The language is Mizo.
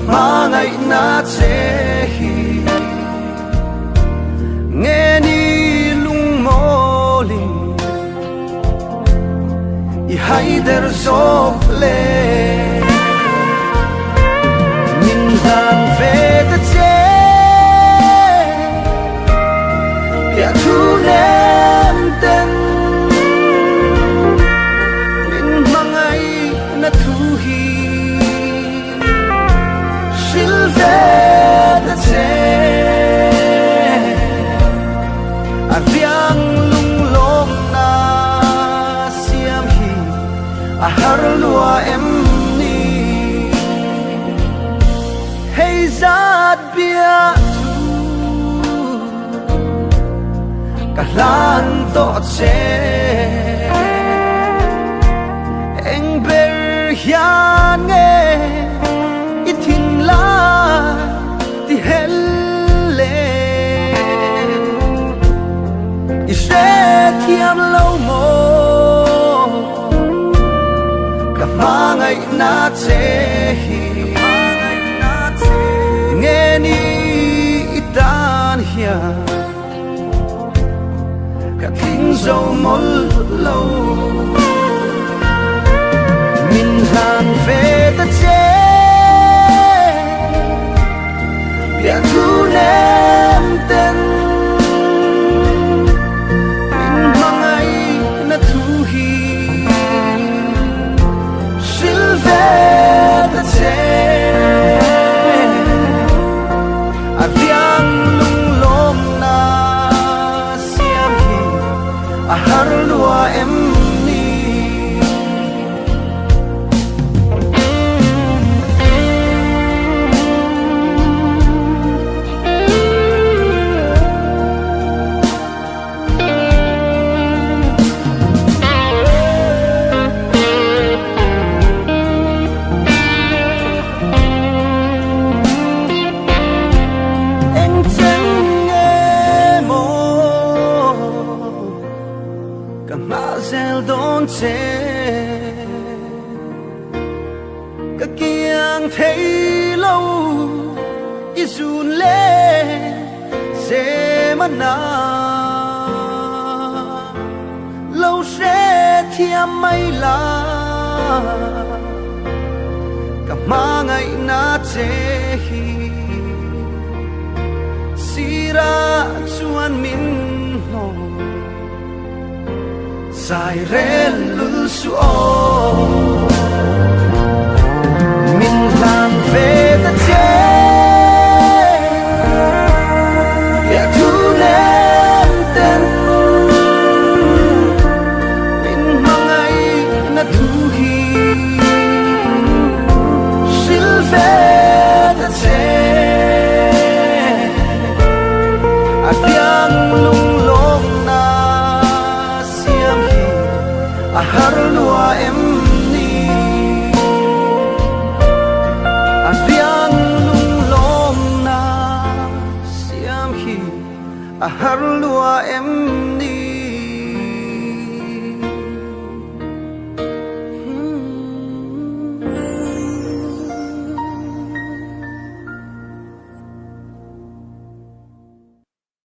hmangaihna che hi Nge ni lungmawlin i haider zawk le Min hlan ve ta che Piah thu nem ten Min hmangaihna thu hi Hrilh ve ta che A riang lunglawmna siam hi a har lua em ni Hei zat bia chu ka hlan tawh che Eng ber hian nge i thinlai ti hel le I hrethiam lo maw ka hmangaihna che hi Nge ni i tan hian Ka tling zo mawlh lo Min hlan ve ta che Bia thu nem ten Min hmangaihna thu hi Hrilh ve ta che A riang lunglawmna siam hi a har lua em ni? Eng chen nge maw ka hmah zel dawn che Ka kiang thei lo i zun le zem a na Lo hrethiam mai la Ka hmangaihna che hi Sirah chuan min hnawh Zai rel lul suh aw Min hlan ve ta che Piah thu nem ten Min hmangaihna thu hi Hrilh ve ta che A riang lunglawmna siam hi a har lua em ni A riang lunglawmna siam hi a har lua em.